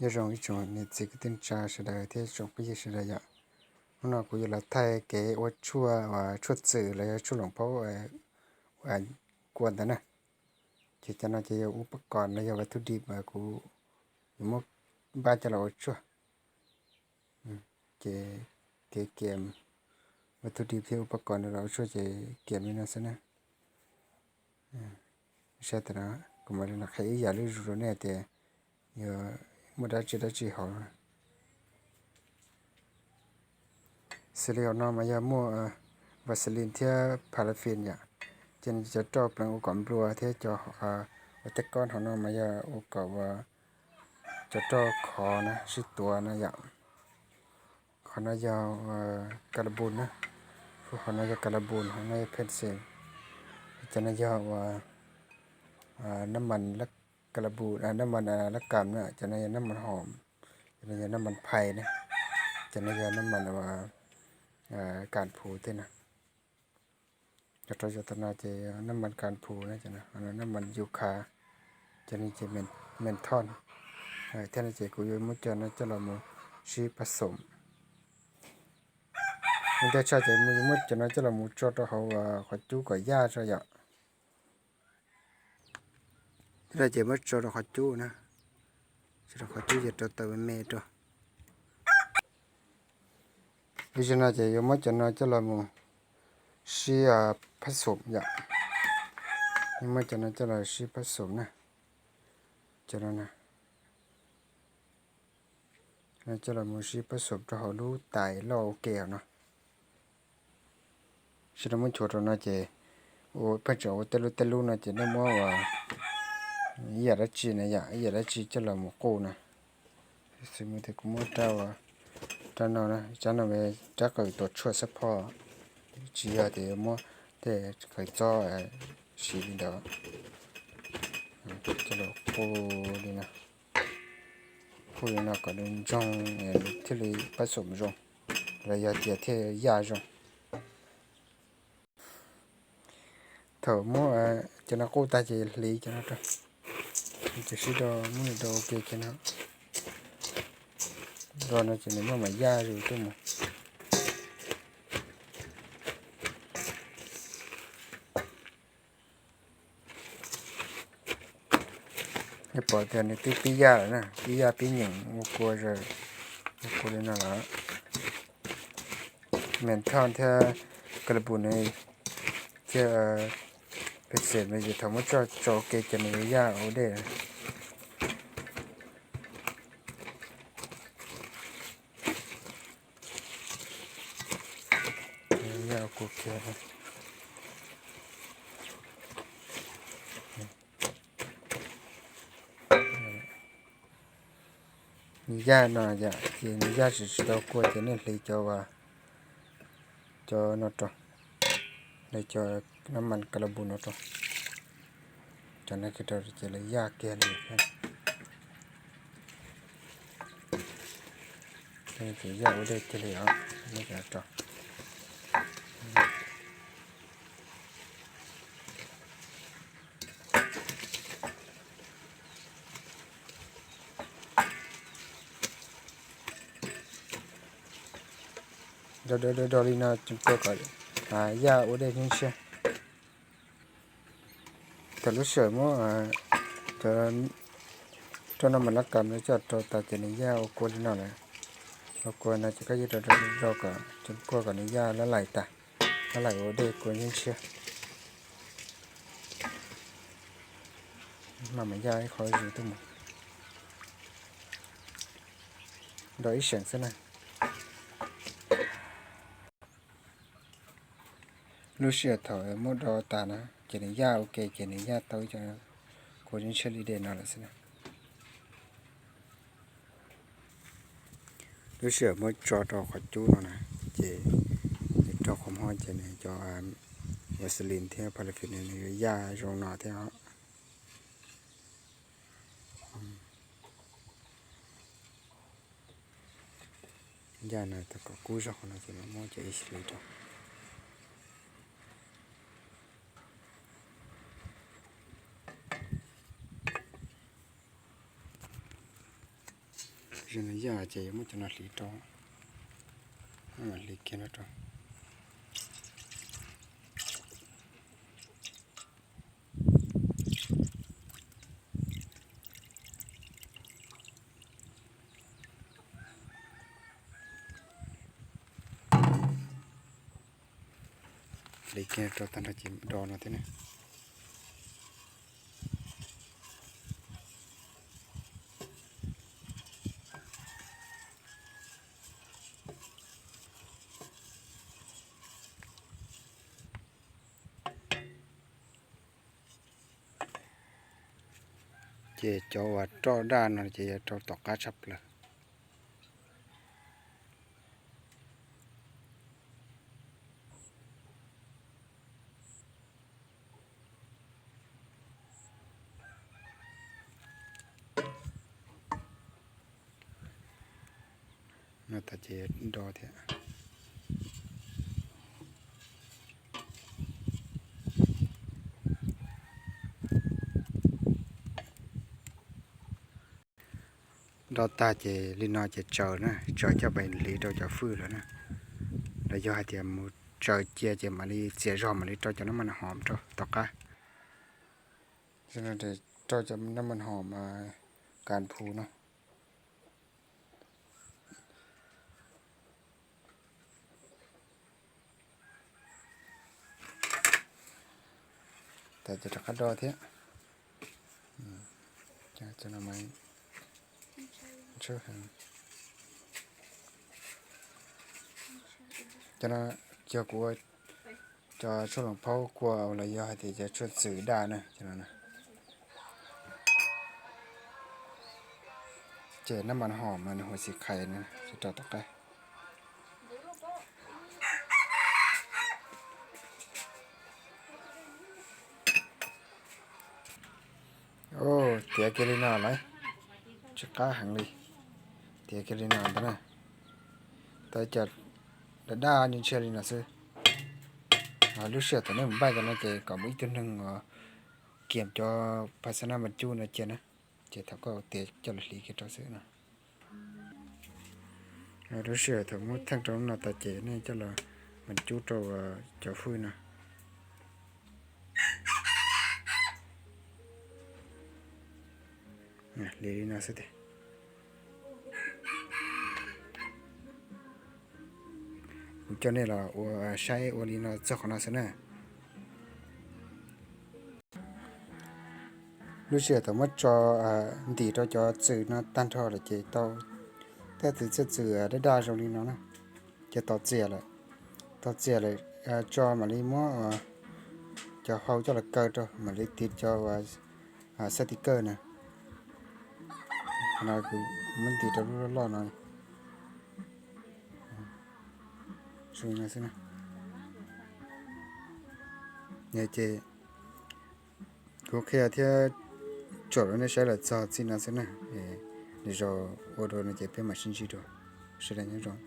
Nyob zoo ib tsoom niam txiv kwv tij neej tsa sawv daws thiab tsoom phooj ywg sawv daws yom. Hnub no kuv yuav los thaij kev ua tshuaj, tshuaj txwm los yog tshuaj loos phaub kua ntawd na. Ces cov no ces yog ua pab kos los yog vas thu dib uas kuv yuav muab npaj coj los ua tshuaj. Ces kev kiam vas thu dib thiab ua pab kos no los ua tshuaj ces kiam li no xwb na. Saib tam no kuv mam li los qhia ib yam lub zuj zus rau nej tias yuav muaj dab tsi dab tsi hauv. Xws li hauv no mas yog muaj Vaseline thiab paraffin yom. Ces nws cov roj pleev ua kom nplua thiab cov ua tej kob hauv no mas yog ua kom cov roj khov na, sib tuav na yom. Qhov no yog kalabus na, hauv no yog kalabus, hauv no yog pencil. Cov no yog ua nab mas kalabus, nab mas lab kam na, cov no yog nab mas hom, cov no yog nab mas phais na, cov no yog nab mas ua kas phuv thiab na. Cov rau cov tam no ces nab mas kas phuv na, nab mas yukha, cov no ces menthol thiab no ces kuv yuav muab cov no coj los mus sib pab xoom. Ntej tshaj ces yuav muab cov no coj los mus tso rau hauv qhov cub kom yaj tso yom. Ces muab tso rau qhov cub na, tso rau qhov cub ces rau taws me me rau. Li no ces yuav muab cov no coj los mus sib pab xoom yom. Yuav muab cov no coj los sib pab xoom na, cov no na. Coj los mus sib pab xoom rau hauv lub tais loj ua ke hauv no. Sib rau muab nchuav rau no ces pheej tseem ua tej lub tej lub no ces nej muab ua ib yam dab tsi na yom, ib yam dab tsi coj los mus quj na. Xws li tias kuv muab rab no, rab no rab qws tua tshuaj xab phoj, tsis yog tias yuav muab tej qws txob siv li ntawd. Coj los quj li no, quj li no kom nws ntsoog thiaj li pab xoom zoo, los yog tias thiaj yaj zoo. Thaum muab cov no quj tag ces hliv cov no rau, ces sib do muab nws do ua ke cov no. Do no ces nws maj mam yaj zus tuaj mus. Nej pom tias nws twb pib yaj lawm na, pib yaj pib nyeem ua kua, ua kua li no lawm. Menthol thiab kalabus no thiab pes xes no ces thaum muab tso ua ke ces nws yuav yaj ua dej. Yaj ua kua kiag. Nws yaj no yom, ces nws yaj tsis tsis tau kua ces nej hliv cov, cov no rau, hliv cov nab mas kalabus no rau, cov no kiag rau ces lawv yaj kiag li thiab. Ces yaj ua dej kiag li os, nej cov rau. Do do do li no tseem kua kom yaj ua dej tshiab tshiab. Thaum lub sij hawm muab cov roj nab mas lab kam no coj rau tas ces nws yaj ua kua li no lawm. Ua kua no ces koj yuav do do do kom tseem kua kom nws yaj lab laim tas, lab laim ua dej kua tshiab tshiab. Maj mam yaj ib qho zus tuaj mus. Do ib seem xwb na. Lub sij hawm thaum muab do tas na ces nws yaj ua ke ces nws yaj tau ib co kua tshiab tshiab li dej no lawm xwb na. Lub sij hawm muab tso rau qhov cub no na, ces rau qhov hmo ces nws cov Vaseline thiab paraffin nws yuav yaj zoo no thiab os. Yaj no tau kom kub zog qhov no ces mam muab cov ib xlis rau. Yog ces yuav muab cov no hliv rau, hliv kiag no rau. Hliv kiag rau tag nrho ces do no thiab na. Ces cov uas roj daj no ces yuav rau tom qab tshaj plaws. No tas ces do thiab. Do tag ces li no ces tsaws na, tsaws coj pais hliv rau cov fwj lawm na. Los yog hais tias mus tsaws cia ces mam li txias zog mam li rau cov nab mas hom rau tom qab. Rau cov nab mas hom kas phu no. Tas ces rov qab do thiab. Cov no mas, cov no yog kuv ua cov tshuaj loos phaub kua los yog hais tias cov tshuaj txwm daj na, cov no. Ces nab mas hom mas nws huv xim qhais na, ces rau tom qab. Tiav kiag li no lawm, tsis qab heev li. Tiav kiag li no ntag na. Tau cov daj daj ntshiab li no xwb. Lub sij hawm thaum nej mus npaj cov no ces kom muaj ib tug neeg kiam cov phas xab nab mas cub no cia na, ces thaum koj tiav coj los hliv kiag rau xwb no. Lub sij hawm thaum muab theej rau no tas ces nej coj los mas cub rau cov fwj no. Hliv li no xwb tiag. Kuv coj nej los ua saib ua li no txog qhov no xwb na. Lub sij hawm thaum muab tso ntim rau cov txwm no tag nrho lawm ces tau, tej txwm txhiaj txwm daj daj zoo li no na, ces tos txias lawm. Tos txias lawm tso mam li muab cov hau coj los kaw rau mam li tiv cov xab ti kawj na. Qhov no kuv muab ntim rau lub loj loj no. Zoo li no xwb na. Ces kuv qhia thiab tsom rau nej saib los txog txij no xwb na. Nws zoo ua dua no ces peb mam sib ntsib dua. Sawv daws nyob zoo.